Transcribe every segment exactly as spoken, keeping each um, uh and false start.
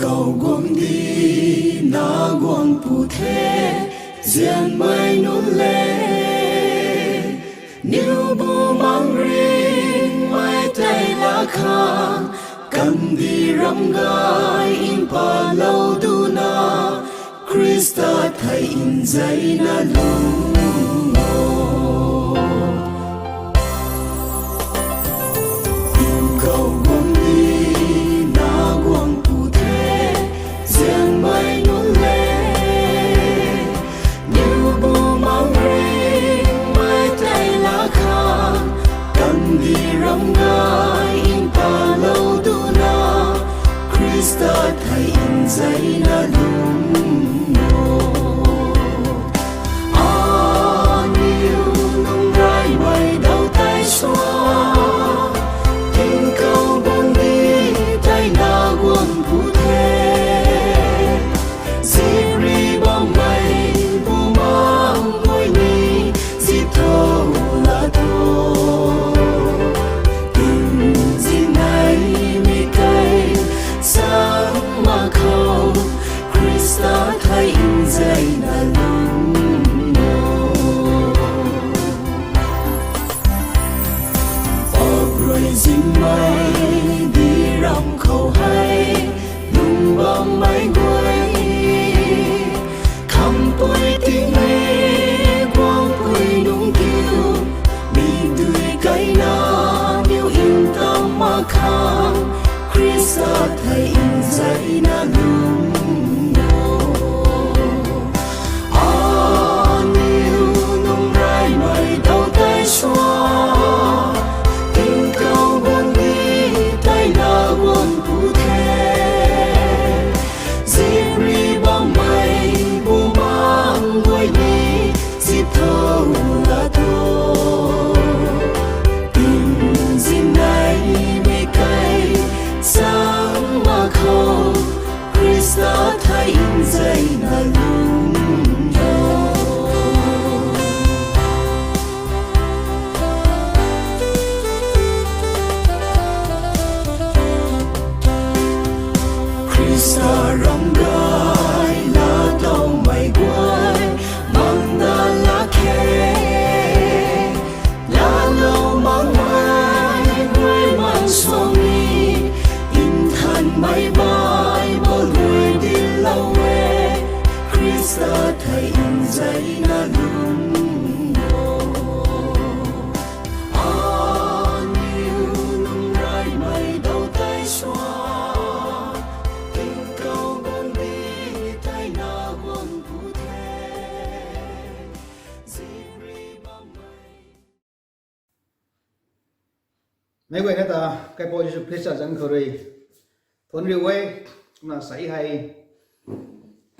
Kau guang di na guang pu the, zianmei nunc le. Niu bu mang ringmei tei la khang, kandih ram gay mpalou duna, Khrista thei nzeyna lung o. Tingkauh guang di na guang pu the, zianmei nunc le. Niu bu mang ringmei tei la khang, kandih ram gay mpalou duna, Khrista thei nzeyna lung o. Aniu nunc raymei dau tei sua, tingkauh guang di tei na guang pu the. Zipri bammei bumaengh guay ni zip tho la tho. Tingzin neimei kei sang mak khou, Khrista thei nzeyna lung o. Paap rui zinmei di ram khou hei lung bammei guay, khampui tingmei guangpui nunc kiu, mi dui kaina niu ntam mak khang, Khrista thei nzeyna lung o. Aniu nunc raymei dau tei sua, tingkauh guang di tei na guang pu the. Zipri bammei bumaengh guay ni zip tho la tho. Tingzin neimei kei sang mak khou, Khrista thei nzeyna lung o. Khrista ram gay laa towmei guay, mang na lak khe. Laalou makmei guay mang suangni, nthanmei Bible rui dinclou e, Khrista thei nzeyna lung o. Aniu nunc raymei dau tei sua, tingkauh guang di tei na guang pu the. Zipri bammei Meic guayna ta Kaipouc Jisu Khrista zanc khou rui thuanc riu e. Kumna sei hei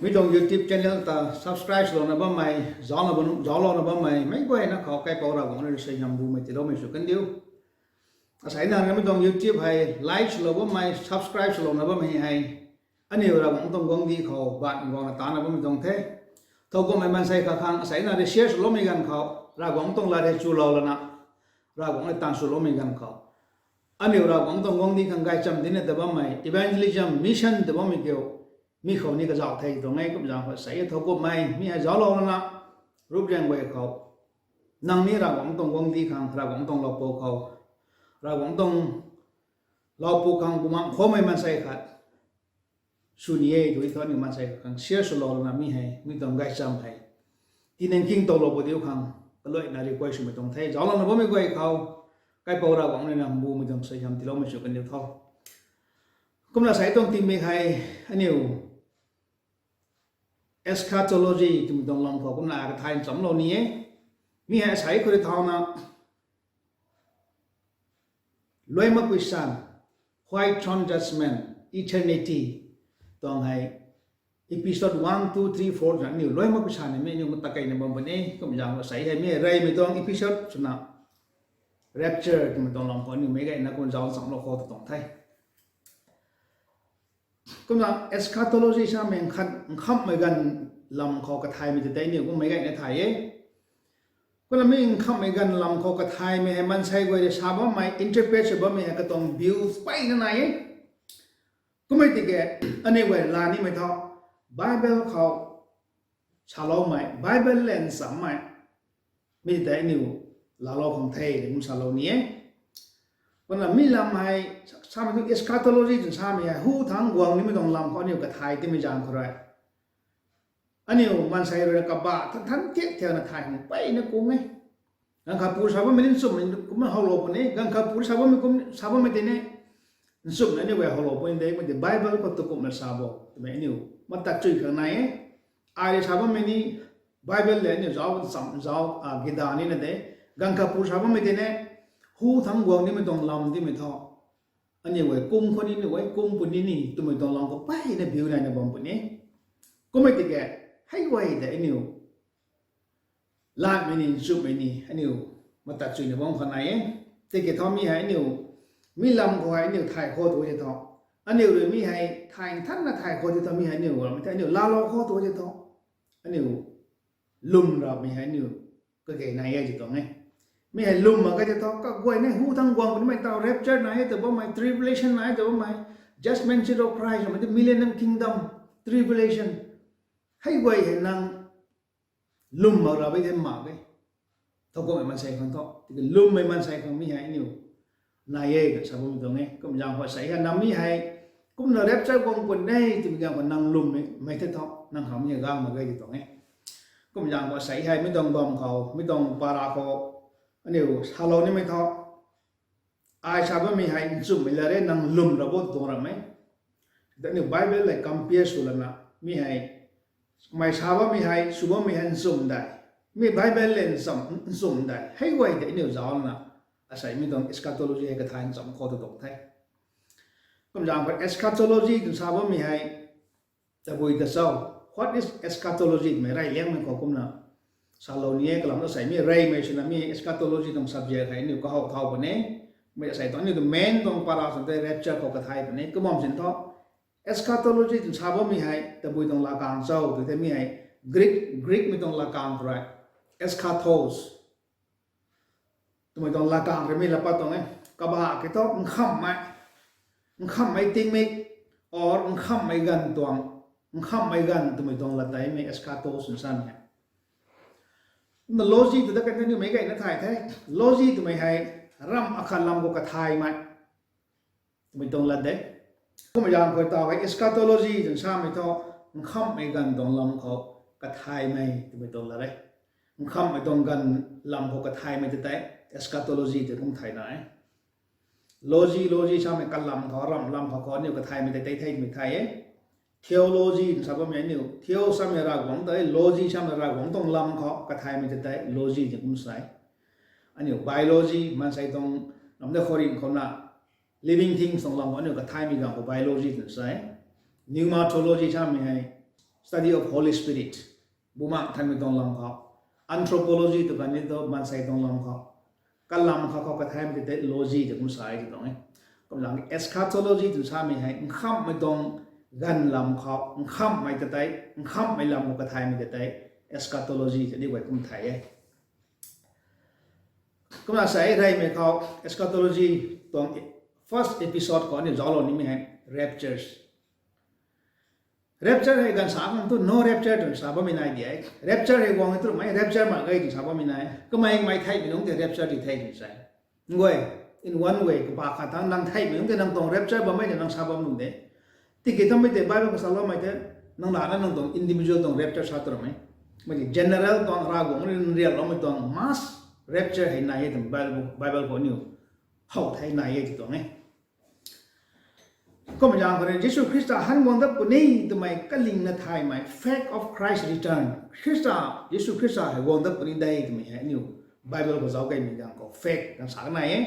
mi tuang YouTube channel ta subscribe swlouna bammei, zauclou bam, zauclouna bammei meic guayna khou Kaipouc Ravguangc rui suaihiam bumei tiiloumei sw kandiu. Asei nang mi tuang YouTube hei like swlou bammei, subscribe swlouna bammei hei aniu Ravguangc tuang guangcdic khou baanv guangna tana bammei tuang the. Thow kumhmei maansei khat khang asei na research swloumei ganv khou, Ravguangc tuang lat hei chulou lana, Ravguangc hei taanv swloumei ganv khou, aniu Ravguangc tuang guangcdic khang gaychamv dinna ta bammei, evangelism mission ta bammei kiu, mi khou ni kazauh the tuang e. Kumzaeng khou sei thow kumhmei mi hei zauclou lana, rup riang guay khou, nang ni Ravguangc tuang guangcdic khang, Ravguangc tuang loupou khou, Ravguangc tuang loupou khang bumaengh khoumei maansei khat sw ni e tw thu aniu maansei khat khang share swlou lana mi hei mi tuang gaychamv hei tinan kingtowlou pu diu khang kaluaina request swmei tuang the. Zauclouna bammei guay khou Kaipouc Ravguangc rui na mbumei tuang suaihiam tiiloumei sw kandiu tho. Kumna sei tuang tingmik hei aniu eschatology twmei tuang lam khou kumna kathay nchamclou ni e. Mi hei asei khou rui thauna Luai Makpui San, White Throne Judgment, Eternity tuang hei episode one, two, three, four twna aniu Luai Makpui San ni mi aniu mata keina bam puni. Kumzaeng khou sei hei mi hei reymei tuang episode swna rapture twmei tuang lam khou aniu meic guayna kum zauc nchamclou khou ta tuang the. Kumna eschatology samei nkhat nkhamhmei ganv lam khou kathaymei ta tei aniu kum meic guayna thay e. Kumna mi nkhamhmei ganv lam khou kathaymei hei maansei guay rui sa bammei, interpret sw bammei hei katuang view peyna nai e. Kummei tiki, aniu guay laa nimei thu, Bible khou saloumei, Bible le nchammei, mi tei aniu laalou khang the, kum salou ni e. Kumna mi lam hei, samei thu eschatology twna samei hei, hu thangc guang nimei tuang lam khou aniu kathay timei zaeng khou rui, aniu maansei rui kabah than than thiak thiakna thay hang mpeyna kung e. Ganv khat pu sa bammei ni nchumhmei kumna howlou puni, ganv khat pu sa bammei kum, sa bammei tei ni nchumhna aniu guay howlou puni de, mei tei Bible khou tu kumna sa bo twmei aniu matak chuy khang nai e. Ai rui sa bammei ni Bible le aniu zauc cham zauc, a, gida nina de. Ganv khat pu sa bammei tei ni, hu thangc guang nimei tuang lam timei thu, aniu guay kum khou ni, aniu guay kum puni ni twmei tuang lam khou mpeyna biu naina bam puni. Kummei tiki, hei guay tei aniu latmei ni, nchumhmei ni, aniu matak chuyna bam khang nai e. Tiki thu mi hei aniu, mi lam khou hei aniu thay khou tu e tho. Aniu rui mi hei thay nthanna thay khou tei thu mi hei aniu, ramei tei aniu laalou khou tu e tho. Aniu lwm rapmei hei aniu kage nai e ti tuang e. Mi hei lwm mak ge tei thu, kaguayna hu thangc guang punimei tau rapture nai e tw bammei, tribulation nai e tw bammei, judgment seat of Christ, ramei tei millennium kingdom, tribulation. Hei guay hei nang lwm mak rap e tei mak e. Thowkumhmei maansei khang thu, tiki lwmmei maansei khang mi hei aniu nai e twna sa bammei tuang e. Kum zaeng khou sei hei nang mi hei, kumna rapture guang pun e twmei ganv khou nang lwmmei, mei the thu, nang khang mi hei gang mak ge ti tuang e. Kum zaeng khou sei hei mi tuang bam khou, mi tuang para khou, aniu salou nimei thu, ai sa bammei hei nchumhmei la re, nang lwm ra bo tuang ramei. Tei aniu Bible le compare sw lana, mi hei, mei sa bammei hei, sw bammei hei nchumh dei. Mi Bible le ncham, nchumh dei. Hei guay tei aniu zauc lana, asei mi tuang eschatology hei kathay ncham khou tu tuang the. Kum zaeng khou eschatology twna sa bammei hei, tabui ta cho? What is eschatology twmei rey liangmei khou kumna salou ni e, kalam ta sei mi reymei swna mi eschatology tuang subject hei aniu kahow thau puni. Mi asei tuang aniu tuang main tuang para swn tei rapture khou kathay puni. Kumna sin thu, eschatology twna sa bammei hei tabui tuang latkaeng cho tw thei mi hei, Greek, Greekmei tuang latkaeng khou rui, eschatos twmei tuang latkaeng rui mi la pat tuang e. Kabah ki thu nkhamhmei, nkhamhmei tingmik, or nkhamhmei ganv tuang, nkhamhmei ganv twmei tuang lat tei mi eschatos twna sa ni e. Kumna logy tw ta kan aniu meic gayna thay the. Logy twmei hei ramh akhat lam khou kathaymei twmei tuang lat de. Kumna zaeng khou taw hei eschatology twna samei thu, nkhamhmei ganv tuang lam khou kathaymei twmei tuang lat e. Nkhamhmei tuang ganv lam khou kathaymei tei tei eschatology tei kum thay na e. Logy, logy samei kalam khou, ramh lam khou khou aniu kathaymei tei tei theimei thay e. Theology twna sa bammei aniu, theo samei Ravguangc tei, logy samei Ravguangc tuang lam khou kathaymei tei tei logy tei kum sa e. Aniu biology, maansei tuang, lam de khouringh khouna, living things tuang lam khou aniu kathaymei ganv khou biology twna sa e. Pneumatology samei hei study of Holy Spirit, Bumaengh Nthanmei tuang lam khou. Anthropology tw kan ni thu maansei tuang lam khou. Kalam khou khou kathaymei tei tei logy tei kum sa e ti tuang e. Kumna zaeng eschatology twna samei hei nkhamhmei tuang ganv lam khou, nkhamhmei tei tei, nkhamhmei lam khou kathaymei tei tei eschatology tei ni guay kum thay e. Kumna sa e, reymei khou eschatology tuang first episode khou aniu zauclou nimei hei raptures. Rapture hei ganv sa khang thu no rapture twna sa bammei nai di e. Rapture hei guang e twmei, rapture mak ge twna sa bammei nai. Kamei kamei theihmei nunc tei rapture di the twna sa e. Nguay, in one way, kapa khat thangc nang theihmei nunc tei nang tuang rapture bammei tei nang sa bam nunc de. Tiki thammei tei Bible khou saloumei tei, nang lana nang tuang individual tuang rapture sa twmei. Mei general tuang Ravguangc rui nriakloumei tuang mass rapture hei nai e twmei Bible, Bible khou aniu how thei nai e ti tuang e. Kumna zaeng khou rui Jisu Khrista han guang dat puni twmei kalingna thaymei, fact of Christ return. Khrista, Jisu Khrista hei guang dat puni de twmei hei aniu Bible khou zauc kaimei ganv khou fact kan sa nai e.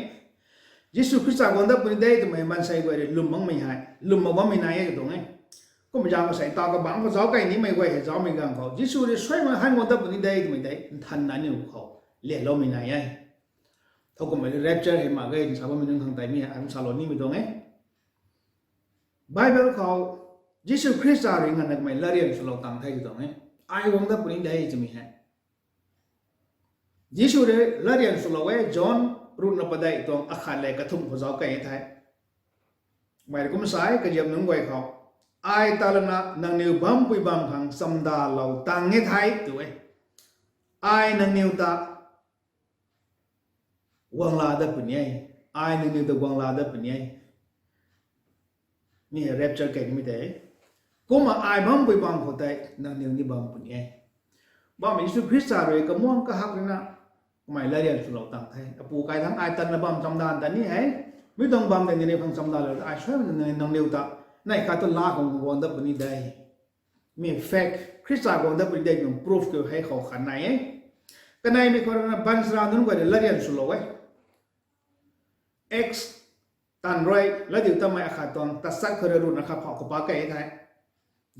Jisu Khrista guang dat puni de twmei maansei guay rui lwm makmei hei, lwm mak bammei nai e ti tuang e. Kumna zaeng khou sei taw kabangc khou zauc kai nimei guay hei zaucmei ganv khou Jisu rui suaimei han guang dat puni de twmei tei nthanna aniu khou lialoumei nai e. Thowkumhmei rapture hei mak ge twna sa bammei nunc khang tei mi hei kum salou nimei tuang e. Bible khou Jisu Khrista rui nganvna kamei latryan swlou tang the ti tuang e. Ai guang dat puni de twmei hei Jisu rui latryan swlou e. John ruhna padeih tuang akhat le kathumh khou zauc kai e thei. Mei kum sa e, kaziap nunc guay khou, ai ta lana nangniw bampui bam khang chamdalou tang e the tw e. Ai nangniw ta guangla dat puni e. Ai nangniw ta guangla dat puni e. Mi hei rapture kei nimei tei. Kumna ai bampui bam khou tei nangniw ni bam puni e. Bammei Jisu Khrista rui kamuang kahak ruina kamei latryan swlou tang the. Apu kai thangc ai tanna bam chamdan ta ni hei, mi tuang bam tei nangniw khang chamdalou, ai suaimei nangniw ta neih khat tu laa khang guang dat puni de. Mi fact, Khrista guang dat puni de twmei proof kiu hei khou khat nai e. Kaneimei khou ruina baanchara nunc guay rui latryan swlou e. Acts tan rui latdiutatmei akhat tuang tachat khou rui ruhna khat phouh khou pa kei the.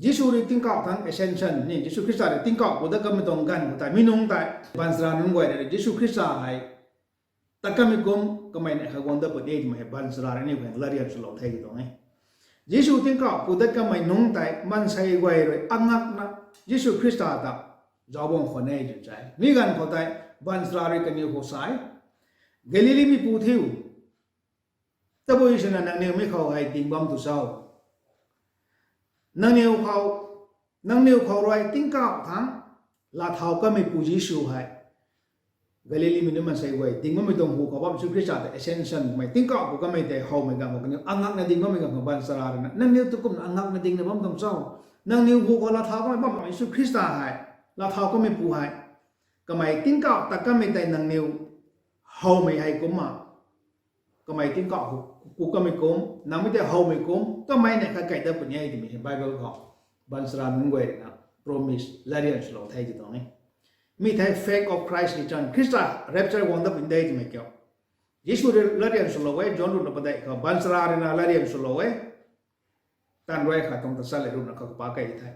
Jisu rui tingkauh thangc ascension ni, Jisu Khrista rui tingkauh ku dat kamei tuang ganv khou tei mi nungc tei baanchara nunc guay rui Jisu Khrista hei tat kamei kum kamei neih khat guang dat puni e twmei hei baanchara rui aniu khang latryan swlou the tw tuang e. Jisu tingkauh ku dat kamei nungc tei maansei guay rui angakna Jisu Khrista ta zauc bam khwan e tw sa e. Mi ganv khou tei baanchara rui kaniw khou sa e, Galili mipu thiu, tabui swna nangniw mi khou hei ding bam tu cho? Nangniw khou, nangniw khou rui tingkauh thangc laa thau kameipu Jisu hei Galili mei nunc maansei guay ding bammei tuang hu khou bam Jisu Khrista ta ascension mei tingkauh ku kamei tei howmei ganv khou kaniw angakna ding bammei ganv khou baanchara ruina nangniw tu kumna angakna dingna bam tuang cho? Nangniw hu khou laa thau kamei bam Jisu Khrista hei, laa thau kameipu hei, kamei tingkauh tat kamei tei nangniw howmei hei kumna kamei tingkauh ku kamei kum, nangmei tei howmei kum kamei neih khat kei dat puni e twmei hei Bible khou baanchara nunc guay ruina promise latryan swlou the tw tuang e. Mi thei fact of Christ return, Khrista rapture guang dat puni de twmei kiu. Jisu rui latryan swlou e, John ruhna padeih khou baanchara ruina latryan swlou e. Tan rui khat tuang tachat le ruhna khat khou pa kei the.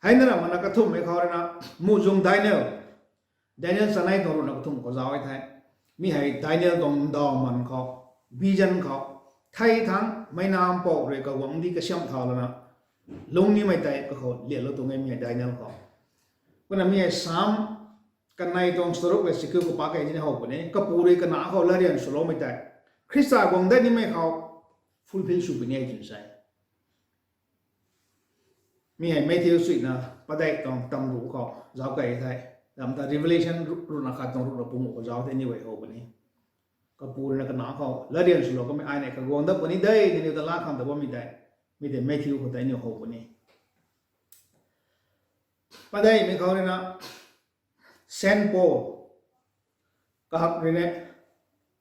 Hei na ra mana kathumhmei khou ruina muhzwng Daniel, Daniel chanei tuang ruhna kathumh khou zauc e the. Mi hei Daniel tuang ndauman khou, vision khou, thei thangc meic nampouh rui kaguangcdic kasiamh thau lana lungc nimei tei kakhou lianlou tuang e mi hei Daniel khou. Kumna mi hei Psalm kanei tuang charuk le chakiu khou pa kei tini how puni, kapu rui kanac khou latryan swloumei tei Khrista guang dat nimei khou fulfill sw puni e twna sa e. Mi hei Matthew suina padeih tuang tamruh khou zauc kei the. Lam ta Revelation ru- ruhna khat tuang ruhna panguh khou zauc the, aniu hei how puni. Kapu ruina kanac khou latryan swlou kamei ai neih khat guang dat puni de, nangniw ta laa khang ta bammei tei. Mi tei Matthew khou tei aniu how puni. Padeihmei khou ruina Saint Paul kahak rui ne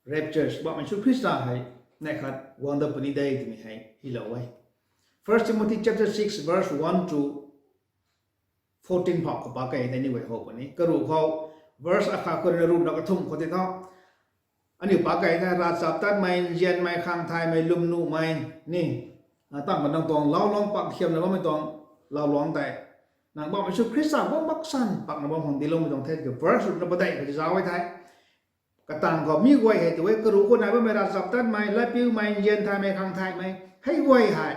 raptures, Bamhmei Jisu Khrista hei neih khat guang dat puni de twmei hei hylou e. First Timothy chapter six verse one to fourteen phou khou pa kei tei aniu hei how puni. Karuh khou verse akhat khou ruina ruhna kathumh khou tei thu aniu pa kei the, ravchaptatmei, nzianmei, khang thaymei, lwmnuhmei ni, tangv nang tuang lau luang pak khiamna bammei tuang lau luang tei nang Bamhmei Jisu Khrista guang mak san pakna bam khang dincloumei tuang the. Verse ruhna padeih khou zauc e the. Katang khou mi guay hei tu e, karuh khou nai bammei ravchaptatmei, latpiumei, nzian thaymei, khang thaymei hei guay hei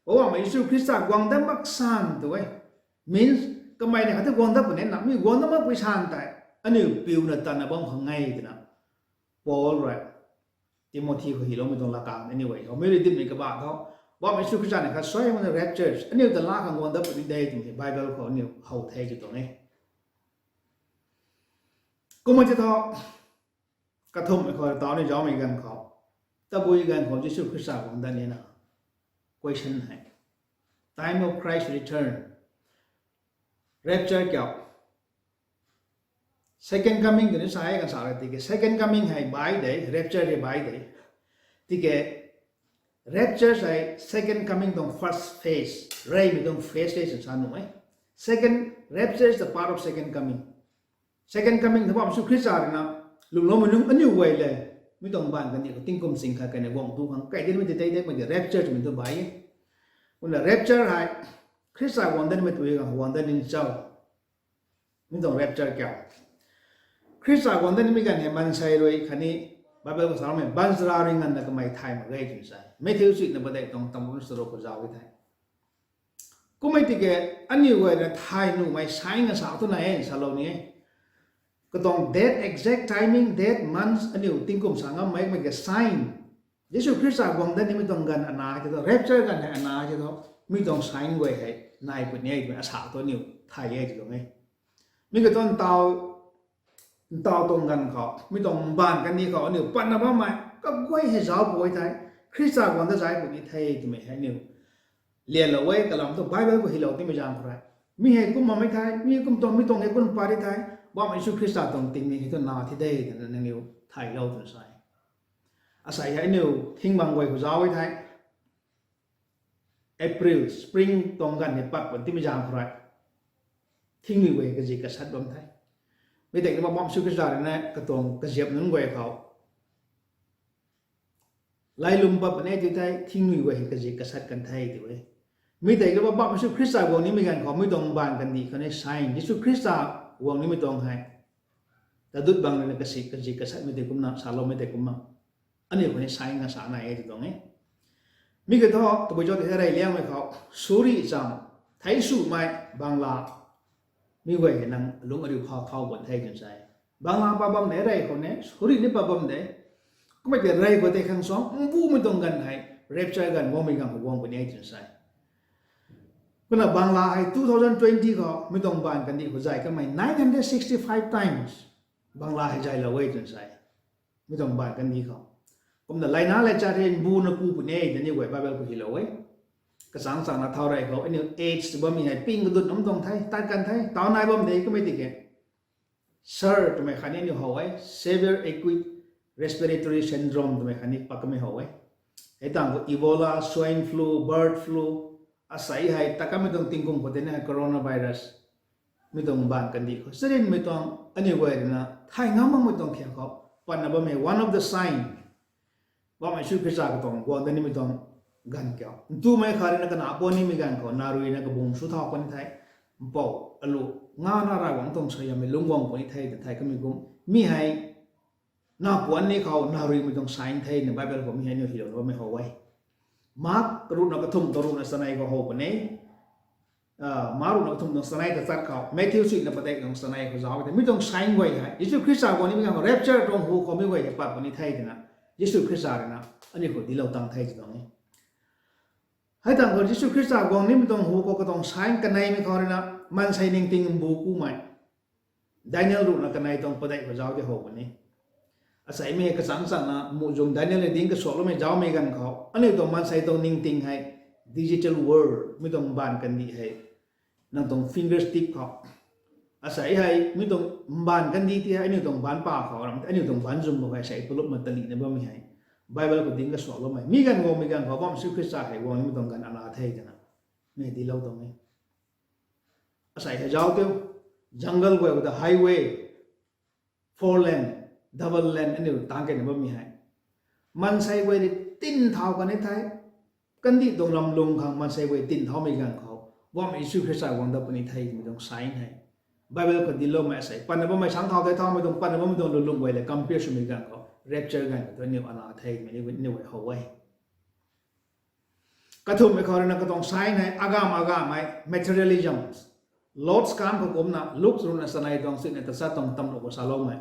Poubauhmei Jisu Khrista guang dat mak san tu e. Means kamei neih khat tei guang dat puni na, mi guang dat makpui san tei aniu piuna tanna bam khang e twna Paul rui Timothy khou hyloumei tuang lakang aniu hei how. Mi rui dinmei kabah thu Bamhmei Jisu Khrista neih khat suai makna raptures aniu ta laa khang guang dat puni de twmei Bible khou aniu how the tw tuang e. Kumna tei thu kathumhmei khou tau ni zaucmei ganv khou, tabui ganv khou Jisu Khrista guang dat nina? Question hei, time of Christ return, rapture kiu, second coming twni sa e kan sa ra tiki second coming hei bai de, rapture hei bai de. Tiki rapture hei second coming tuang first phase, reymei tuang phase de twna sa nuh e. Second, rapture is the part of second coming. Second coming thu Bamhmei Jisu Khrista ruina lwmloumei nunc aniu guay le mi tuang baanv kandih khou tingkum sing khat kei na guang tu khang kei dinmei tei tei tei mak tei rapture twmei thu bai e. Kumna rapture hei Khrista guang dat nimei tei khang guang dat ni cho? Mi tuang rapture kiu, Khrista guang dat nimei ganv hei maansei rui khatni Bible khou saloumei baanchara rui nganvna kamei thay mak ge twna sa e. Matthew suina padeih tuang tamruh charuk khou zauc e the. Kummei tiki aniu guay na thay nuhmei sign na sa tu na e salou ni e. Katuang date, exact timing, date, months aniu tingkum sa ngam makmei ka sign Jisu Khrista guang dat nimei tuang ganv ana tei thu, rapture ganv hei ana tei thu, mi tuang sign guay hei nai puni e twmei asa thu aniu thay e tw tuang e. Mi ka thu ntaw, ntaw tuang ganv khou, mi tuang mbaanv kandih khou aniu patna bammei kaguay hei zauc puni the, Khrista guang dat zai puni the twmei hei aniu lianlou e, kalam thu Bible khou hylou timei zaeng khou rui. Mi hei kum bammei the, mi kum tuang, mi tuang hei kum pat ri the, Poubauhmei Jisu Khrista tuang tingmik hei thu na thi de twna nangniw thaylou twna sa e. Asei hei aniu thing bang guay khou zauc e the. April, spring tuang ganv ni pat puni timei zaeng khou rui, thingnui guay kazi kasat bam the. Mi tei ni Poubauhmei Jisu Khrista rui na katuang kaziap nunc guay khou lailum pat puni e tw thei, thingnui guay hei kazi kasat kan the tw e. Mi tei ni Poubauhmei Jisu Khrista guang nimei ganv khou mi tuang mbaanv kandih khou ni sign, Jisu Khrista guang nimei tuang hei tadut bang rui na kasi kazi kasatmei tei kumna, saloumei tei kumna, aniu khou ni sign na sa nai e tw tuang e. Mi ka thu tabui cho tei the, rey liangmei khou, suri cham, thei swmei, Bangla, mi guay hei nang lungc ariu khou thau bun the twna sa e. Bangla pat bam de, rey khou ni suri ni pat bam de. Kummei tei rey khou tei khang suang mbumei tuang ganv hei, rapture ganv guangmei ganv khou guang puni e twna sa e. Kumna Bangla hei two thousand twenty khou mi tuang mbaanv kandih khou zay kamei nine hundred sixty-five times Bangla hei zaylou e twna sa e. Mi tuang mbaanv kandih khou, kumna laina le chat hei mbuna ku puni e tw ni guay Bible khou hylou e. Kachang changna thau rey khou aniu AIDS bammei hei ping kadut nam tuang the, tat kan the, taw nai bam de kummei tiki SARS twmei khatni aniu how e, Severe Acute Respiratory Syndrome twmei khatni pat kamei how e. Hei tang khou Ebola, swine flu, bird flu, asei hei tat kanmei tuang tingkum khou tei ni hei coronavirus, mi tuang mbaanv kandih khou charynmei tuang aniu guay rui na thay ngam makmei tuang thiam khou patna bammei one of the sign, Poubauhmei Jisu Khrista katuang guang dat nimei tuang ganv kiu. Ntumei khat rui na kana puan nimei ganv khou na rui na kabung sw thau puni the, mpouh alu, nga na Ravguangc tuang suaihiammei lungc guang puni the twna thay kamei kum, mi hei na puan ni khou na ruimei tuang sign the na Bible khou mi hei aniu hylou bammei how e. Mark ruhna kathumh tuang ruhna chanei khou how puni, Mark ruhna kathumh tuang chanei tachat khou, Matthew chuina padeih tuang chanei khou zauc e the, mi tuang sign guay hei Jisu Khrista guang nimei ganv khou rapture tuang hu khou mi guay hei pat puni the twna Jisu Khrista rui na aniu khou dinclou tang the tw tuang e. Hei tang khou Jisu Khrista guang nimei tuang hu khou katuang sign kaneimei khou rui na maansei ningting mbu kumei, Daniel ruhna kanei tuang padeih khou zauc tei how puni. Aseimei hei kachang changna muhzwng Daniel ni dinc kasuakloumei zaucmei ganv khou aniu tuang maansei tuang ningting hei digital world, mi tuang mbaanv kandih hei nang tuang fingers tip khou, asei hei mi tuang mbaanv kandih tei hei aniu tuang baanc pa khou ram, aniu tuang baanc zum khou hei sei pulupna talihna bammei hei Bible khou dinc kasuakloumei. Mi ganv guangmei ganv khou Poubauhmei Jisu Khrista hei guang nimei tuang ganv ana the twna mi hei dinclou tuang e. Asei hei zauc tei, jungle guay khou ta highway, four lane, double lane aniu tang keyna bammei hei maansei guay rui tin thau kan e the. Kandih tuang lam lung khang maansei guay tin thaumei ganv khou Poubauhmei Jisu Khrista guang dat puni the twmei tuang sign hei Bible khou dincloumei asei patna bammei sang thau tei thaumei tuang, patna bammei tuang lulung guay le compare swmei ganv khou rapture ganv khou thu aniu ana the twmei aniu guay how e. Kathumhmei khou rui na katuang sign hei agamv agamv hei materialism, Lot's camp khou kumna Luke ruhna chanei tuang chuina tachat tuang tamruh khou saloumei,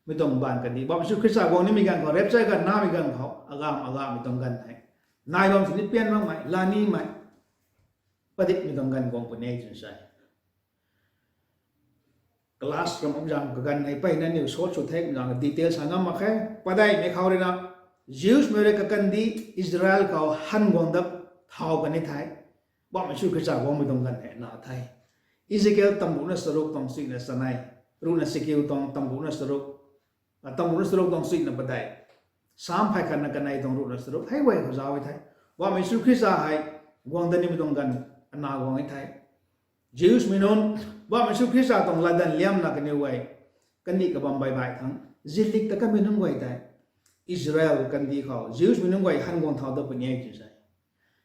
mi tuang mbaanv kandih, Poubauhmei Jisu Khrista guang nimei ganv khou rapture ganv namei ganv khou agamv agamvmei tuang ganv hei nai bam sini pian makmei, lanimei, padikmei tuang ganv guang puni e twna sa e. Class ram amzang kaganv hei mpeyna aniu sot sw thek zang detail sa ngam mak khe. Padeihmei khou rui na Jewsmei rui kakandih Israel khou han guang dat thau kan e the. Poubauhmei Jisu Khrista guangmei tuang ganv hei na the. Ezekiel tamruhna charuk tuang chuina chanei, ruhna chakiu tuang tamruhna charuk, tamruhna charuk tuang chuina padeih, Sam phay khatna kanei tuang ruhna charuk hei guay khou zauc e the. Poubauhmei Jisu Khrista hei guang dat nimei tuang ganv ana guang e the. Jewsmei nunc, Poubauhmei Jisu Khrista tuang latdanv liamna kaniw guay kandih kabam baih baih thangc, zillik ta kanmei nunc guay tei Israel kandih khou Jewsmei nunc guay han guang thau dat puni e twna sa e.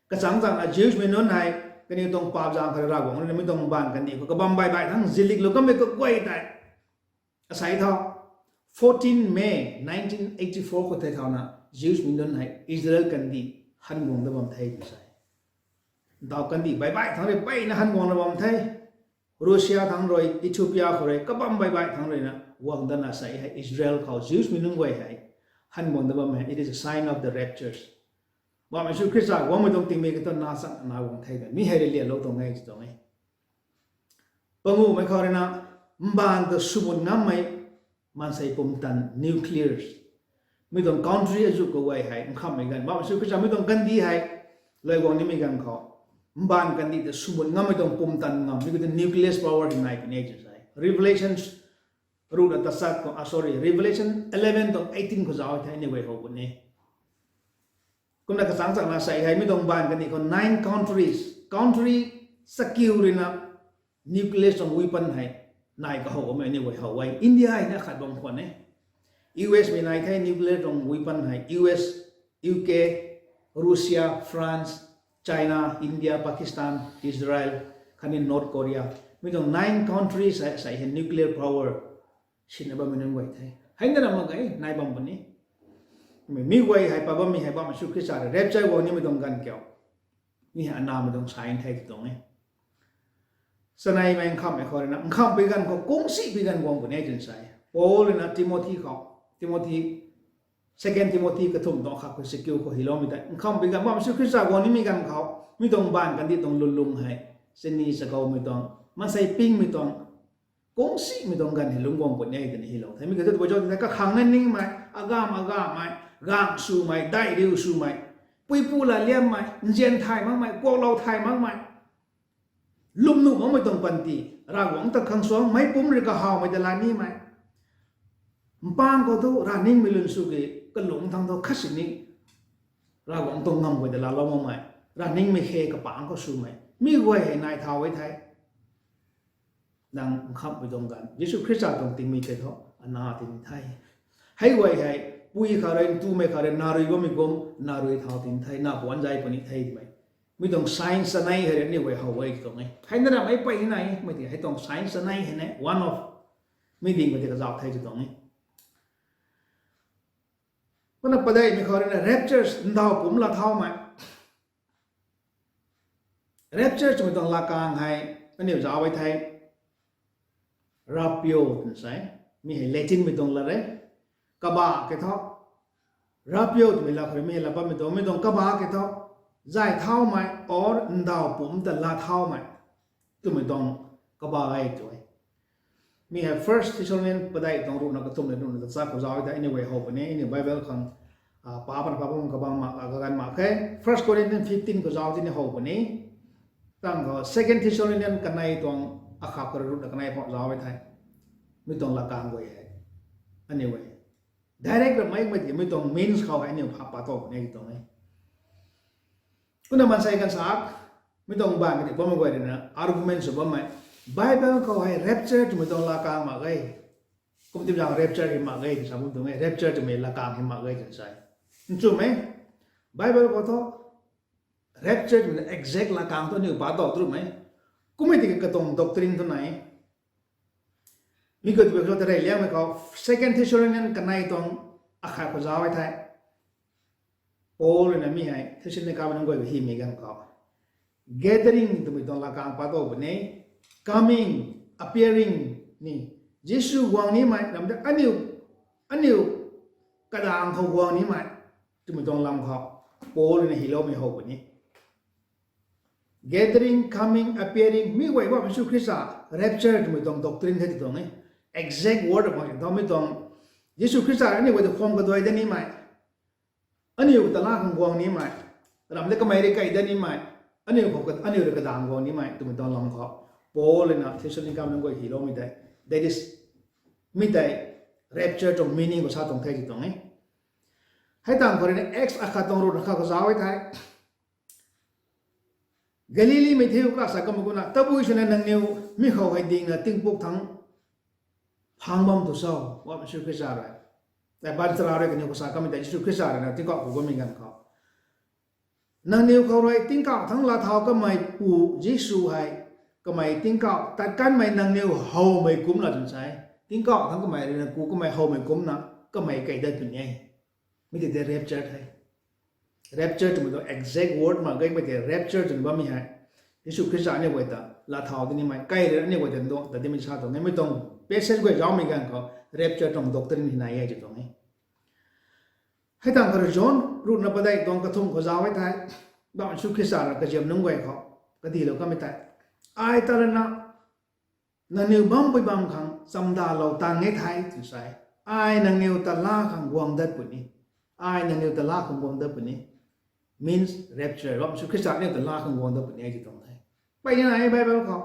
Kachang changna Jewsmei nunc hei kaniw tuang paap zaeng khou rui Ravguangc rui na mi tuang mbaanv kandih khou kabam baih baih thangc zilliklou kanmei kaguay tei asei thu, fourteen May nineteen eighty-four khou tei thauna Jewsmei nunc hei Israel kandih han guang dat bam the twna sa e. Ntaw kandih baih baih thangc rui mpeyna han guang dat bam the. Russia thangc rui, Ethiopia khou rui, kabam baih baih thangc rui na guang datna asei hei Israel khou Jewsmei nunc guay hei han guang da bam e, it is a sign of the raptures. Bam Jisu Khrista guangmei tuang tingmik kata na chang na guang the ta mi hei rui lianlou tuang e ti tuang e. Panguhmei khou rui na, mbaanv ta sumut ngammei maansei pumtan nuclear. Mi tuang country azuh kaguay hei nkhamhmei ganv, Bam Jisu Khrista mi tuang kandih hei luai guang nimei ganv khou, mbaanv kandih ta sumut ngammei tuang pumtan ngam mi khou ta nuclear power hei nai puni e tw sa e. Revelation ruhna tachat khou, ah, sorry, Revelation eleven tuang eighteen khou zauc the aniu guay how puni e. Kumna kachang chakna sa hei mi tuang mbaanv kandih khou nine countries, country chakiu rui na nuclear tuang weapon hei nai kahow bammei aniu guay how e. India hei na khat bam khwan e. U S mei nai the nuclear tuang weapon hei, U S, U K, Russia, France, China, India, Pakistan, Israel, khatni North Korea. Mi tuang nine countries hei, sa hei nuclear power sinna bammei nunc guay the. Hei na ram mak ge, nai bam puni. Mi guay hei pat bammei hei Bam Jisu Khrista rui rapture guang nimei tuang ganv kiu, mi hei anamei tuang sign the ti tuang e. Chaneimei nkhamhmei khou rui na, nkhamhpui ganv khou kungsi pui ganv guang puni e twna sa e. Paul rui na Timothy khou, Timothy, Second Timothy kathumh tuang khat khou chakiu khou hyloumei tei, nkhamhpui ganv, Bam Jisu Khrista guang nimei ganv khou mi tuang mbaanv kandih tuang lwnlung hei chani chakoumei tuang, maansei pingmei tuang, kungsimei tuang ganv hei lungc guang puni e twna hylou the. Mi kata tabui cho tei kakhang na ningmei, agam agamei, gang swmei, dai riu swmei, puipu la liammei, nzian thay makmei, kuaklou thay makmei, lwmnuh makmei tuang panty, Ravguangc ta khang suang meic pumc rui kahawmei ta la nimei, mpang khou thu ravningmei lun sw ki, kalungc thangc thu khat sini Ravguangc tuang ngam guay ta laalou makmei, ravningmei khe kapangc khou swmei, mi guay hei nai thau e the. Nang nkhamhpui tuang ganv Jisu Khrista tuang tingmik tei thu ana tingmik the. Hei guay hei pui khat rui, ntumei khat rui na rui bammei kum na rui thau tingmik the, na puanc zay puni the twmei, mi tuang sign chanei hei rui aniu guay how e ti tuang e. Hei na ram mei pey ni nai e, mei ti hei tuang sign chanei hei ne one of mi dingmei tei kazauh the ti tuang e. Kumna padeihmei khou rui na raptures, ndauh pumc laa thaumei. Rapture twmei tuang latkang hei aniu zauc e the, rapio twna sa e. Mi hei Latinmei tuang lat e. Kabah ke thu, rapio twmei lat khou rui mi hei laa bammei tuang, mi tuang kabah ke thu, zay thaumei or ndauh pumc ta laa thaumei twmei tuang kabah e tw e. Mi hei First Thessalonian padeih tuang ruhna kathumh le ruhna tachat khou zauc e the, aniu guay how puni, aniu Bible khang, ah, pa pana pa bam kabang mak, ah, kaganv mak khe. First Corinthians fifteen khou zauc tini how puni. Tang khou Second Thessalonian kanei tuang akhat khou rui ruhna kanei phou zauc e the. Mi tuang latkang guay hei aniu guay direct ramei mei ti mi tuang means khou hei aniu pha pa tow puni ti tuang e. Kumna maansei kan sak, mi tuang bang kani bammei guay rui na argument sw bammei, Bible khou hei rapture twmei tuang latkang mak ge, kum ti zang rapture hei mak ge ti sa bam tuang e, rapture twmei latkang hei mak ge twna sa e. Nchumei, Bible khou thu rapture twmei exact latkang thu aniu pa tow twmei, kummei tiki katuang doctrine thu nai. Mi khou twpui khou ta rey liangmei khou Second Thessalonian kanei tuang akhat khou zauc e the. Paul rui na mi hei Thessalonica nunc guay hymei ganv khou gathering twmei tuang latkang pa tow puni, coming, appearing ni, Jisu guang nimei ram de aniu, aniu kadaeng khou guang nimei twmei tuang lam khou Paul rui na hyloumei how puni. Gathering, coming, appearing, mi guay bam Jisu Khrista rapture twmei tuang doctrine the ti tuang e. Exact word mak tho mi tuang Jisu Khrista aniu guay ta kham kaduai dat nimei, aniu ta laa khang guang nimei, ram de kamei rui kai dat nimei, aniu khou, aniu rui kadaeng guang nimei twmei tuang lam khou Paul rui na Thessalonica nunc guay hyloumei tei, that is, mi tei rapture tuang meaning khou sa tuang the ti tuang e. Hei tang khou rui na Acts akhat tuang ruhna khat khou zauc e the. Galileumei thiu kala sa kamei kumna, tabui swna nangniw mi khou hei dingna tingpuk thangc phang bam tu cho, Bam Jisu Khrista rui, tei baanchara rui kaniw khou sa kamei tei Jisu Khrista rui na tingkauh ku bammei ganv khou, nangniw khou rui tingkauh thangc laa thau kamei pu Jisu hei, kamei tingkauh tat kanmei nangniw howmei kumcna twna sa e. Tingkauh thangc kamei rui na ku kamei howmei kumcna kamei kai dat puni e. Mi tei tei rapture the. Rapture twmei tuang exact word mak ge, mei tei rapture twna bammei hei Jisu Khrista aniu guay ta laa thau di nimei, kai rui aniu guay ta nduang ta dimei sa tuang e. Mi tuang passage guay zaumei ganv khou rapture tuang doctrine hei nai e ti tuang e. Hei tangv khou rui John ruhna padeih tuang kathumh khou zauc e thei, bam Jisu Khrista rui kaziam nunc guay khou kadylou kamei tei, ai ta lana nangniw bampui bam khang chamdalou tang e thei twna sa e. Ai nangniw ta laa khang guang dat puni. Ai nangniw ta laa khang guang dat puni. Means rapture. Bam Jisu Khrista aniu ta laa khang guang dat puni e ti tuang the. Peyna nai e Bible khou.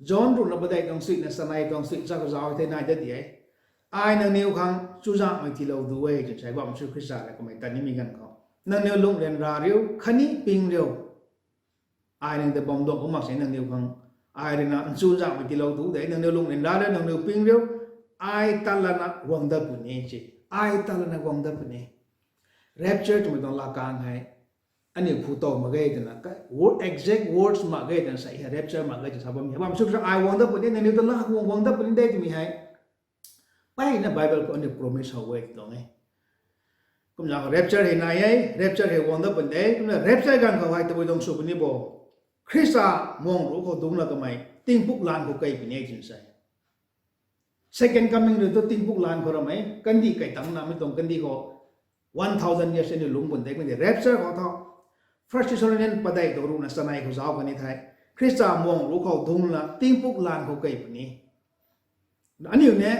John ruhna padeih tuang suina chanei tuang sui cha khou zauc e thei nai dat di e. Ai nangniw khang chuzaenghmei tiilou du e twna sa e. Bam Jisu Khrista rui kamei tat nimei ganv khou, nangniw lungh ryanra riu khatni ping riu. Ai nang ta bam duang khou mak sini nangniw khang ai rui na chuzaenghmei tiilou du de. Nangniw lungh ryanra riu, nangniw ping riu. Ai ta lana guang dat puni e si. Ai ta lana guang dat puni. Rapture twmei tuang laa kang hei aniu phu tow mak ge twna, exact words mak ge twna sa hei, rapture mak ge twna sa bam hei. Bam Jisu Khrista ai guang dat puni, nangniw ta laa khang guang dat puni de twmei hei, peyna Bible khou aniu promise how e ti tuang e. Kumna rapture hei nai e, rapture hei guang dat puni de. Kumna rapture ganv khou hei tabui tuang sw puni bo, Khrista muang ruc khou dungc la kamei tingpuk laanv khou kei puni e twna sa e. Second coming rui thu tingpuk laanv khou ramei kandih kei tangc namei tuang kandih khou one thousand years aniu lungc puni de. Kumna rapture khou tho, First Thessalonians padeih tuang ruhna chanei khou zauc kani thei, Khrista muang ruc khou dungc la tingpuk laanv khou kei puni. Aniu ni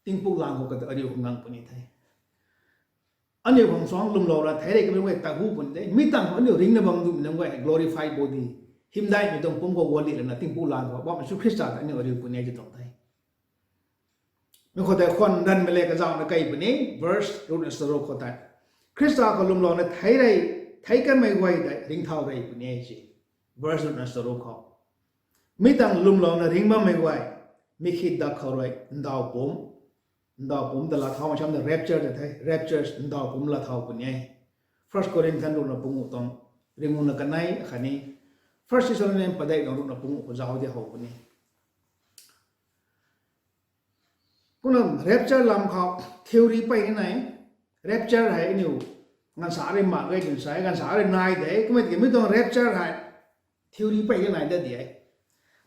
tingpuk laanv khou kata ariu khou ngang puni the. Aniu khang suang lwmlou ra thei rei kamei guay ta hu puni de. Mi tangv khou aniu ringcna bam dumei nunc guay hei glorified body, hymdaihmei tuang pumc khou guali lana tingpuk laanv khou bam Jisu Khrista ta aniu ariu puni e ti tuang the. Mi khou tei khwan ranmei le kazauhna kei puni, verse ruhna charuk khou tei. Khrista khou lwmlouna thei rei, thei kanmei guay tei ringcthau rei puni e si. Verse ruhna charuk khou. Mi tangv lwmlouna ringc bammei guay, mi khit dak khou rui ndau pumc, ndau pumc ta laa thaumei samna rapture ta the, rapture ndau pumc laa thau puni e. First Corinthians ruhna panguh tuang ringuna kanei khatni First Thessalonians padeih tuang ruhna panguh khou zauc di how puni. Kumna rapture lam khou theory pey ni nai. Rapture hei aniu ganvsa rui mak ge twna sa e, ganvsa rui nai de. Kummei tiki mi tuang rapture hei theory pey ni nai dat di e.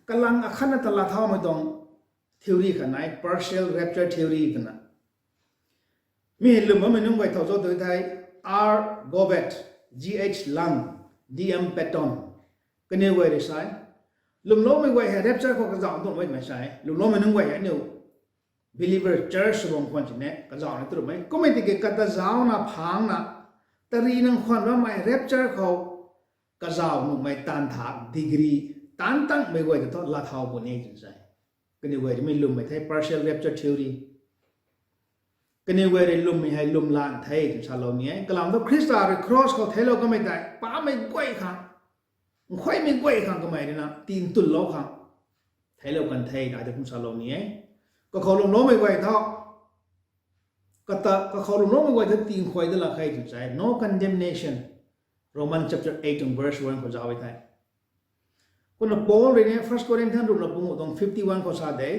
Kalang akhatna ta laa thaumei tuang theory khat nai, partial rapture theory twna. Mi hei lwm bammei nunc guay thau cho tu thei, R. Govett, G. H. Lang, D. M. Paton, kaniw guay rui sa e. Lwmloumei guay hei rapture khou kazauh tuang bammei sa e. Lwmloumei nunc guay hei aniu believer church sw bam khwan sini kazauh ni tu rumei. Kummei tiki kata zaucna phangna, tari nang khwan bammei rapture khou kazauh nuhmei taanv thak degree taanc tangmei guay ta thu laa thau puni twna sa e. Kaniw guay rui mi lwmmei the partial rapture theory. Kaniw guay rui lwmmei hei lwm lan the twna salou ni e. Kalam thu Khrista rui cross khou theiclou kamei tei pamei guay khang, nkhuaimei guay khang kamei rui na tin tunlou khang theiclou kan the ta tei kum salou ni e. Kakhou lwmloumei guay thu, kata kakhou lwmloumei guay thu tinkhuay da lak khe twna sa e, no condemnation. Roman chapter eight and verse one khou zauc e thei. Kumna Paul rui ni First Corinthians ruhna panguh tuang fifty one khou sa de,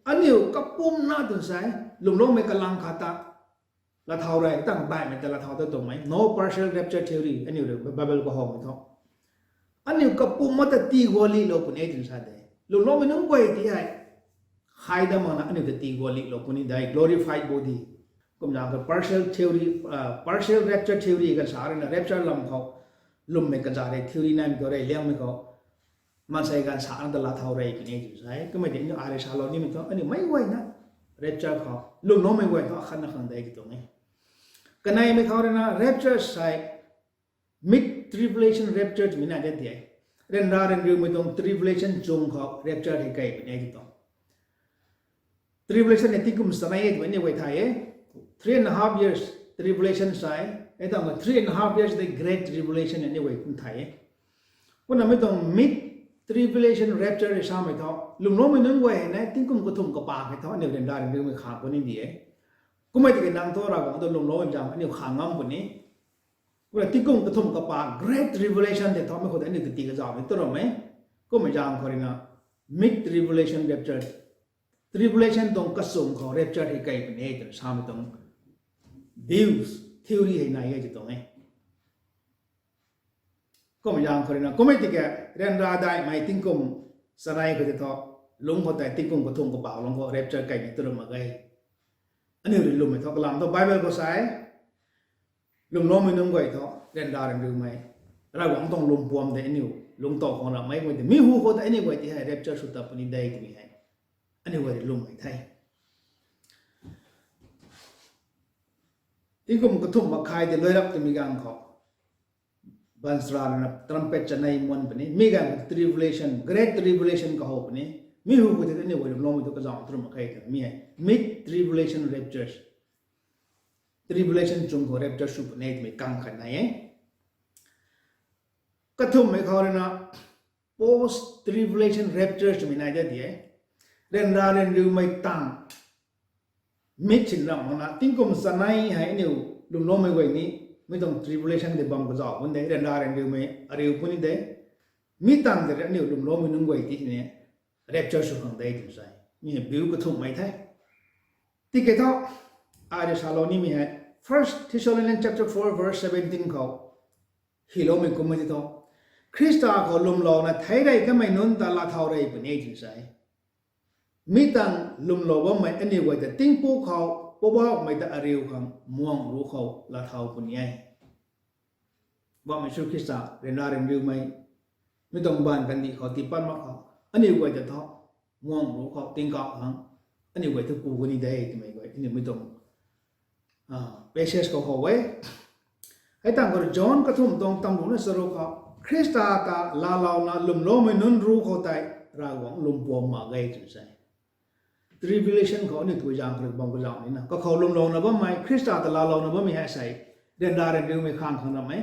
aniu kapumna twna sa e, lwmloumei kalang khat ta laa thau rei, tang baihmei ta laa thau ta tuangmei, no partial rapture theory, aniu rui Bible khou howmei thu. Aniu kapumna ta tii gualihlou puni twna sa de. Lwmloumei nunc guay ti hei hei da makna aniu ta tii gualihlou puni de, glorified body. Kumna kha partial theory, partial rapture theory kan sa rui na rapture lam khou lwmmei kaza rei theory naimei khou rey liangmei khou maansei ganv sa na ta laa thau rei puni twna sa e. Kummei tiki aniu ai rui salou nimei thu aniu meic guayna rapture khou lwmloumei guay thu akhatna khang de ti tuang e. Kaneimei khou rui na rapture sei mid tribulation rapture twmei nai de ti e. Ryanra ryanriumei tuang tribulation chung khou rapture hei kei puni ti tuang. Tribulation hei tingkum chanei e twmei aniu guay thay e. Three and a half years tribulation sa e. Hei tangv three and a half years the great tribulation aniu guay kum thay e. Kumna mi tuang mid tribulation rapture rui samei thu lwmloumei nunc guay hei na tingkum kathumh kapak hei thu aniu ryanra ryanriumei khang puni di e. Kummei tiki nang thu Ravguangc ta lwmlou nzam aniu khang ngam puni. Kumna tingkum kathumh kapak great tribulation tei thu mei khou tei aniu ta tii kazauh ni tu ramei. Kummei zaeng khou rui na mid tribulation rapture, tribulation tuang kachum khou rapture hei kei puni twna samei tuang views, theory hei nai e ti tuang e. Kummei zaeng khou rui na kummei tiki ryanra daihmei tingkum chanei khou tei thu lungc khou tei tingkum kathumh kapak lungc khou rapture kei ni tu ram mak ge. Aniu rui lwmmei thu kalam thu Bible khou sa e. Lwmloumei nunc guay thu ryanra ryanriumei, Ravguangc tuang lwmpuam tei aniu lungc tow khang ramhmei guay tei, mi hu khou tei aniu guay tei hei rapture sw ta puni de twmei hei aniu guay rui lwmmei the. Tingkum kathumh makkhay tei luairap twmei ganv khou baanchara ruina trumpet chanei muan puni. Mi ganv tribulation, great tribulation kahow puni. Mi hu khou tei aniu guay lwmloumei thu kazauh tw mak khe twna mi hei mid tribulation raptures, tribulation chung khou rapture sw puni twmei kang khat nai e. Kathumhmei khou ruina post tribulation rapture twmei nai da di e. Ryanra ryanriumei tang mid sin ramh makna tingkum chanei hei aniu lwmloumei guay ni mi tuang tribulation tei bam kazauh puni de, ryanra ryanriumei ariu puni de. Mi tang tei aniu lwmloumei nunc guay tei ni rapture sw khang de twna sa e. Mi hei biu kathumhmei the. Tiki thu ai rui salou nimei hei First Thessalonians chapter four verse seventeen khou hyloumei kummei tei thu, Khrista khou lwmlouna thei rey kamei nunc ta laa thau rey puni e twna sa e. Mi tang lwmlou bammei aniu guay ta tingpuk khou Poubauhmei ta ariu khang muang ruc khou laa thau puni e. Poubauhmei Jisu Khrista ryanra ryanriumei, mi tuang baanv kandih khou tii pat mak khou aniu guay ta thu muang ruc khou tingkauh khang aniu guay thu ku kani de twmei guay aniu mi tuang passage khou how e. Hei tang khou John kathumh tuang tamruhna charuk khou Khrista ta laalouna lwmloumei nunc ruc khou tei Ravguangc lwmpuam mak ge twna sa e. Tribulation khou aniu tui zaeng khou bam kazauh nina kakhou lwmlouna bammei, Khrista ta laalouna bammei hei sei ryanra ryanriumei khang khang ramh e.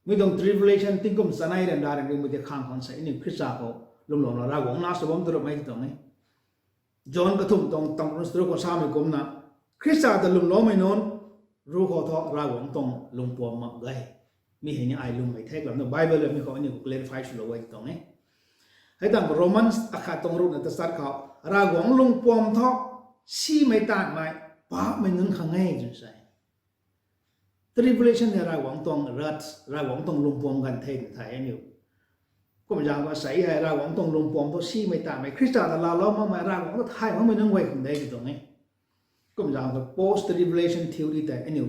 Mi tuang tribulation tingkum chanei ryanra ryanriumei tei khang khang sei aniu Khrista khou lwmlouna Ravguangc na sw bam tu ramh e ti tuang e. John kathumh tuang tamruhna charuk khou samei kumna Khrista ta lwmloumei nunc ruc khou thu Ravguangc tuang lwmpuam mak ge. Mi hei ni ai lwmmei the kalam thu Bible mi khou aniu khou clarify swlou e ti tuang e. Hei tang khou Romans akhat tuang ruhna tachat khou Ravguangc lwmpuam thu simei taanvmei paapcmei nunc khang e twna sa e. Tribulation hei Ravguangc tuang wrath, Ravguangc tuang lwmpuam ganv the twna thay aniu. Kum zaeng khou sei hei Ravguangc tuang lwmpuam thu simei taanvmei, Khrista ta laalou makmei, Ravguangc ta thay makmei nunc guay khang de ti tuang e. Kum zaeng khou post tribulation theory tei aniu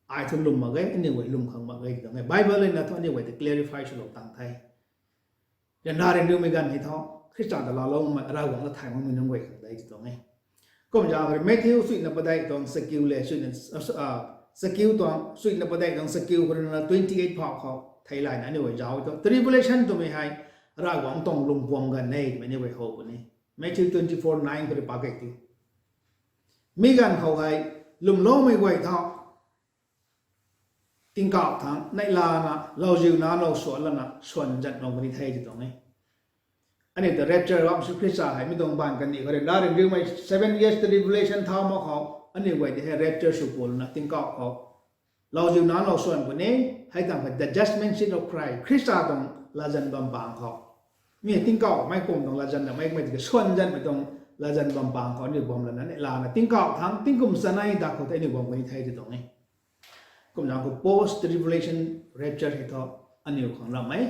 ai thu lwm mak ge, aniu guay lwm khang mak ge ti tuang e. Bible na thu aniu guay ta clarify swlou tang the. Ryanra ryanriumei ganv hei thu Khrista ta laalou makmei, Ravguangc ta thay makmei nunc guay khang de ti tuang e. Kum zaeng khou Matthew suina padeih tuang chakiu le, suina, chakiu tuang, suina padeih tuang chakiu khou ruina twenty eight phau khou theilayna aniu guay zauc thu tribulation twmei hei Ravguangc tuang lwmpuam ganv e twmei aniu guay how puni. Matthew twenty four nine khou rui pak kek ti. Mi ganv khou hei lwmloumei guay thu tingkauh thangc neihlana lauziu nac lou swan lana swan zanlou puni the ti tuang e. Aniu ta rapture bam Jisu Khrista hei mi tuang baanv kandih khou ryanra ryanriumei seven years tribulation thau mak khou aniu guay tei hei rapture sw pulana tingkauh khou lauziu nac lou swan puni. Hei tang khou the judgment seat of Christ, Khrista tuang latzan bam pang khou, mi hei tingkauh mei kum tuang latzan na mei kumei tiki swan zanmei tuang latzan bam pang khou aniu bam lana neihlana tingkauh thangc tingkum chanei dak khou tei aniu bam puni the ti tuang e. Kum zaeng khou post tribulation rapture hei thu aniu khang ramh e.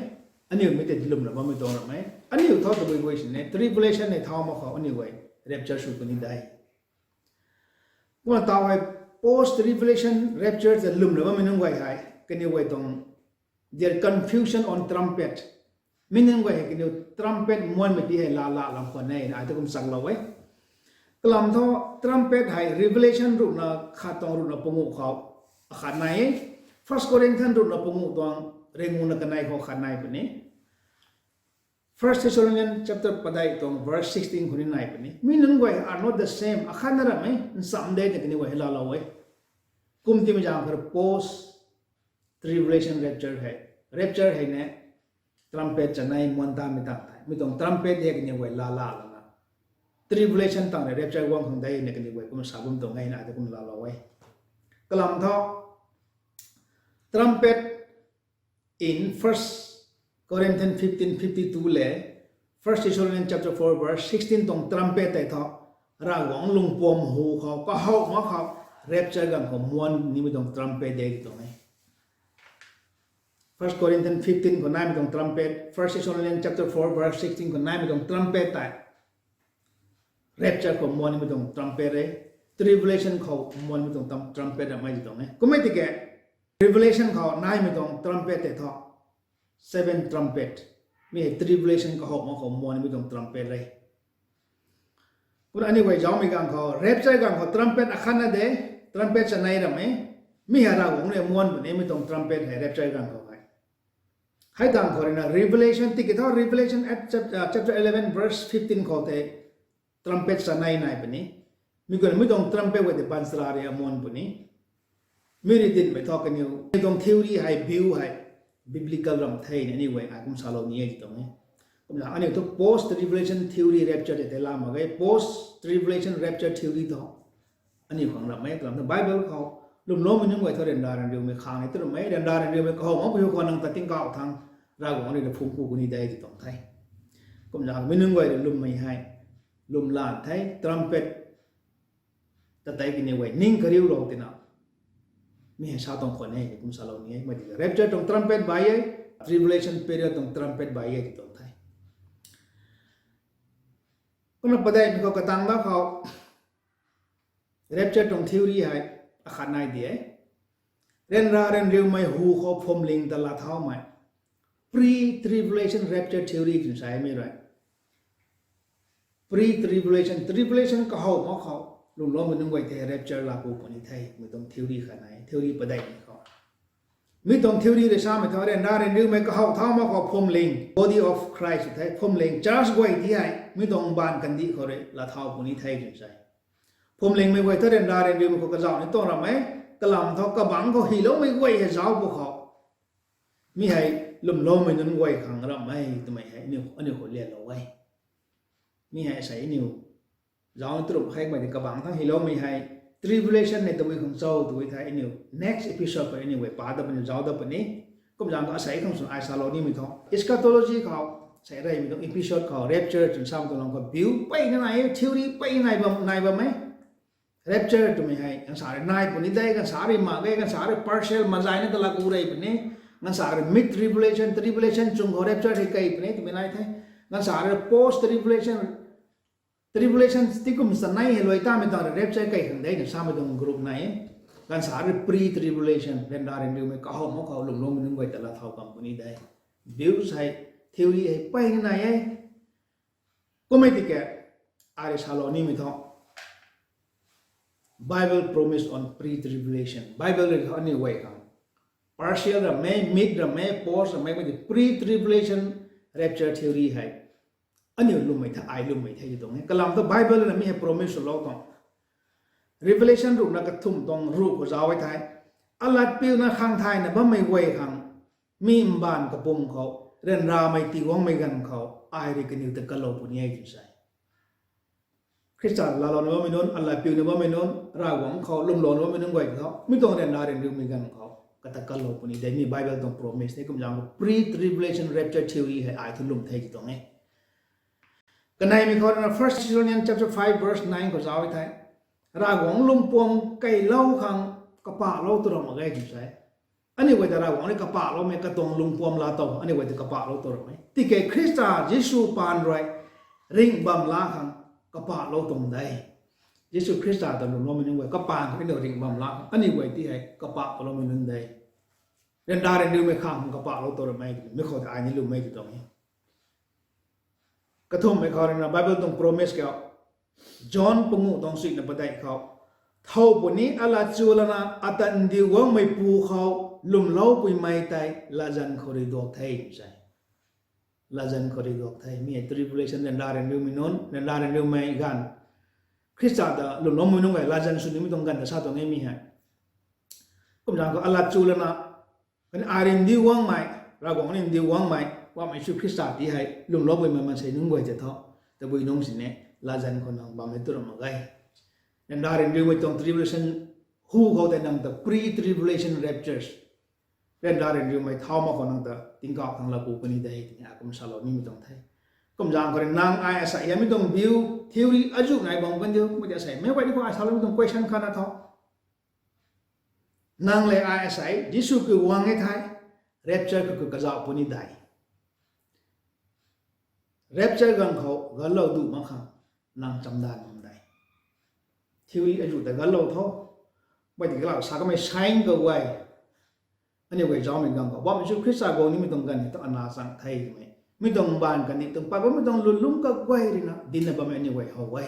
Aniu mei tei lwmna bammei tuang ramh e. Aniu thu tabui bui sini tribulation hei thau mak khou aniu guay rapture sw puni de. Kumna taw hei post tribulation rapture ta lwmna bammei nunc guay hei kaniw guay tuang their confusion on trumpet. Mi nunc guay hei kaniw trumpet muanmei ti hei laa laa lam khwan e na ai tu kum chaklou e. Kalam thu trumpet hei Revelation ruhna khat tuang ruhna panguh khou akhat nai e. First Corinthians ruhna panguh tuang ringuna kanei khou khat nai puni. First Thessalonians chapter padeih tuang verse sixteen khou ni nai puni. Mi nunc guay are not the same. Akhatna ramh e, ncham de na kaniw guay hei laalou e. Kum timei zaeng khou post tribulation rapture hei, rapture hei ne trumpet chanei muan tamei tang the. Mi tuang trumpet hei kaniw guay laa laa lana tribulation tang rui rapture guang khang de na kaniw guay kum sa bam tuang e na ai tu kum laalou e. Kalam thu trumpet in First Corinthians fifteen fifty two le First Thessalonians chapter four verse sixteen tuang trumpet tei thu Ravguangc lungpuam hu khou kahow mak khou rapture ganv khou muan nimei tuang trumpet de ti tuang e. First Corinthians fifteen khou naimei tuang trumpet, First Thessalonians chapter four verse sixteen khou naimei tuang trumpet tei rapture khou muan nimei tuang trumpet e, tribulation khou muan nimei tuang trumpet ramei ti tuang e. Kummei tiki Revelation khou naimei tuang trumpet tei thu, seven trumpet. Mi hei tribulation kahowh mak khou muanmei tuang trumpet re. Kumna aniu guay zaucmei ganv khou, rapture ganv khou trumpet akhatna de, trumpet chanei ram e. Mi hei Ravguangc rui muan puni mi tuang trumpet hei rapture ganv khou hei. Hei tang khou rui na Revelation tiki thu Revelation at chap-, uh, chapter eleven verse fifteen khou tei trumpet chanei nai puni. Mi guay mi tuang trumpet guay tei baanchara rui amuan puni. Mi rui dinmei thu kaniw, mi tuang theory hei, view hei, biblical ram the ni aniu guay ai kum salou ni e ti tuang e. Kumna aniu thu post tribulation theory rapture tei tei la mak ge, post tribulation rapture theory thu aniu khang ram e, kalam thu Bible khou lwmloumei nunc guay thu ryanra ryanriumei khang ni tu ram e, ryanra ryanriumei kahowh mak khou khou nang ta tingkauh thangc Ravguangc rui na phungc ku kuni de ti tuang the. Kumna mi nunc guay rui lwmmei hei, lwm lan the, trumpet ta tei kaniw guay ning kariulou tina, mi hei sa tuang khwan e, kum salou ni e, mei ti rapture tuang trumpet bai e, tribulation period tuang trumpet bai e ti tuang the. Kumna padeihmei khou katang da khou, rapture tuang theory hei akhat nai di e. Ryanra ryanriumei hu khou phuamling ta laa thaumei, pre-tribulation rapture theory twna sa e mi rui. Pre-tribulation, tribulation kahowh mak khou lwmloumei nunc guay tei rapture laa ku puni the, mi tuang theory khat nai, theory padeihmei khou. Mi tuang theory rui samei thu ryanra ryanriumei kahowh thau mak khou phuamling, body of Christ the, phuamling church guay ti hei mi tuang mbaanv kandih khou rui laa thau puni the twna sa e. Phuamlingmei guay thu ryanra ryanriumei khou kazauh ni tuang ram e, kalam thu kabangc khou hyloumei guay hei zauc pw khou, mi hei lwmloumei nunc guay khang ram e twmei hei aniu, aniu khou lianlou e. Mi hei asei aniu zauc ni tu ram khe, mei ti kabangc thangc hyloumei hei tribulation nei tabui khang cho tabui thei aniu next episode khou aniu guay pa dat puni, zauc dat puni. Kumzaeng khou asei khang swn ai salou nimei thu eschatology khou, sei reymei tuang episode khou rapture twna samei tuang lam khou view peyna nai e, theory peyna nai bam, nai bam e. Rapture twmei hei ganv sa rui nai puni de, ganv sa rui mak ge, ganv sa rui partial mazayna ta laa ku rey puni, ganv sa rui mid tribulation, tribulation chung khou rapture hei key puni twmei nai the. Ganv sa rui post tribulation, tribulation tingkum chanei hei luai tamei tuang rui rapture key khang de twna samei tuang group nai e. Ganv sa rui pre-tribulation, ryanra ryanriumei kahowh mak khou lwmloumei nunc guay ta laa thau kam puni de. Views hei, theory hei peyna nai e. Kummei tiki, ai rui salou nimei thu, Bible promise on pre-tribulation. Bible rui aniu guay khang partial ram e, mid ram e, post ram e, mei ti pre-tribulation rapture theory hei aniu lwmmei the, ai lwmmei the ti tuang e. Kalam thu Bible rui na mi hei promise swlou tuang. Revelation ruhna kathumh tuang ruh khou zauc e thei, alatpiuna khang thayna bammei guay khang mi mbaanv kapwm khou, ryanramei tii guangmei ganv khou ai rui kaniw ta kalou puni e twna sa e. Khrista laalouna bammei nunc, alatpiuna bammei nunc, Ravguangc khou lwmlouna bammei nunc guay khou mi tuang ryanra ryanriumei ganv khou kata kalou puni de, mi Bible tuang promise ni. Kumzaeng khou pre-tribulation rapture theory hei ai thu lwm the ti tuang e. Kaneimei khou rui na First Thessalonians chapter five verse nine khou zauc e thei, Ravguangc lungpuam keylou khang kapahlou tu ram mak ge twna sa e. Aniu guay ta Ravguangc rui kapahloumei katuang lungpuam laa tow, aniu guay ta kapahlou tu ram e. Tiki Khrista Jisu paan rui ringh bam laa khang kapahlou tuang de. Jisu Khrista ta lwmloumei nunc guay kapaan khou aniu ringh bam laa khang aniu guay ti hei kapahloumei nunc de. Ryanra ryanriumei khang kapahlou tu ram e, mi khou tei ai ni lwm e ti tuang e. Kathumhmei khou rui na Bible tuang promise khou, John panguh tuang suina padeih khou, thow puni alat chu lana ata ndiu guangmeipu khou lwmloupui mei tei latzan khou rui duak the twna sa e. Latzan khou rui duak the, mi hei tribulation, ryanra ryanriumei nunc, ryanra ryanriumei ganv, Khrista ta lwmloumei nunc guay latzan sw nimei tuang ganv ta sa tuang e mi hei. Kumzaeng khou alat chu lana, khatni ai rui ndiu guangmei, Ravguangc rui ndiu guangmei, Poubauhmei Jisu Khrista ti hei lwmloupui mei maansei nunc guay tei thu, tabui nungc sini latzan khou nang bam ni tu ram mak ge. Ryanra ryanriumei tuang tribulation hu khou tei nang ta pre-tribulation raptures, ryanra ryanriumei thau mak khou nang ta tingkauh khang laa ku puni de twna ai kum salou nimei tuang the. Kumzaeng khou rui nang ai asei hei mi tuang view, theory azuh nai bam kan diu, kumna ti asei meic guay ni khou ai saloumei tuang question khatna thu, nang le ai asei Jisu kiu guang e thei, rapture khou kiu kazauh puni de. Rapture ganv khou ganlou duh mak khang nang chamdan bam de. Theory azuh ta ganlou tho. Mei ti galau sa kamei sign kaguay, Aniu guay zaumei ganv khou bam Jisu Khrista guang nimei tuang ganv ni tu ana chang the twmei, mi tuang mbaanv kandih tuang pat bammei tuang lwnlung kaguay ruina dinna bammei aniu guay how e.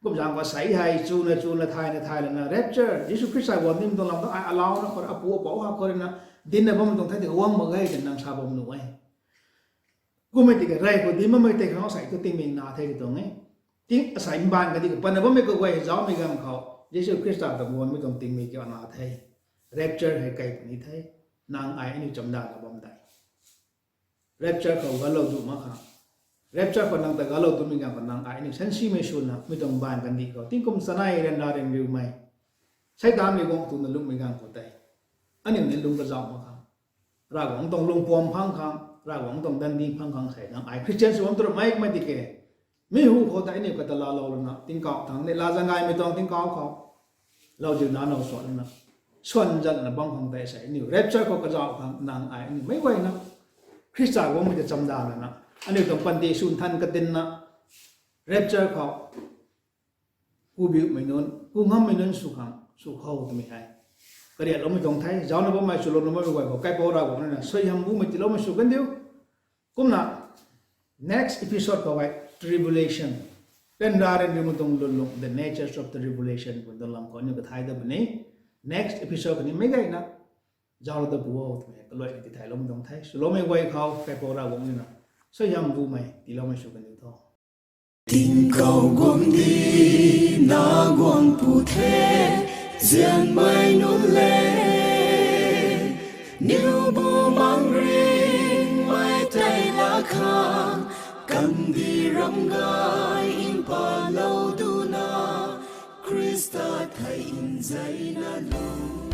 Kum zaeng khou sei hei chuna chuna thayna thay lana rapture, Jisu Khrista guang nimei tuang lam tu ai alauna khou apu apou ha khou ruina dinna bammei tuang the ti guang mak ge twna nang sa bam nuh e. Kummei tiki rey khou dinc bammei tei khang asei tu tingmik na the ki tuang e. Ting asei mbaanv kandih khou patna bammei kaguay zaumei ganv khou Jisu Khrista ta guangmei tuang tingmik kiu ana the. Rapture hei kai puni the. Nang ai aniu chamdana bam de. Rapture khou galou du mak khang, rapture khou nang ta galou dumei ganv khou nang ai aniu sansimei swna mi tuang mbaanv kandih khou tingkum chanei ryanra ryanriumei, Seitaan rui guang tuna lungmei ganv khou tei aniu ni lung kazauh mak khang, Ravguangc tuang lungpuam phang khang, Ravguangc tuang dandi phang khang sei nang ai Christian sw bam tu ramei kummei tiki, mi hu khou tei aniu kata laalou lana tingkauh thangc ni laa zaeng gaymei tuang tingkauh khou lauziu na now suan lana, suan zat lana bam khang tei sei aniu rapture khou kazauh khang nang ai aniu meic guayna Khrista guangmei ta chamdan lana, aniu tuang panty sw nthan kadinna rapture khou kubiumei nunc, ku ngammei nunc sw khang sw khou twmei hei kariatloumei tuang the. Zauna bammei swlouna bammei guay khou kaipouc Ravguangc ruina suaihiam bumei tiiloumei sw kandiu. Kumna next episode khou hei tribulation, ryanra ryanriumei tuang lwnlung, the natures of tribulation twmei tuang lam khou aniu kathai da puni. Next episode khou ni meic guayna zauc ta pu o twmei kaluaina tithayloumei tuang the. Swloumei guay khou kaipouc Ravguangc ruina suaihiam bumei tiiloumei sw kandiu tho. Tingkauh guangcdic na guang pu the, nzianmei nunc le. Niw bu mang ringmei tei laa khang, kandih ram gay mpalou duna, Khrista thei nzeyna lu.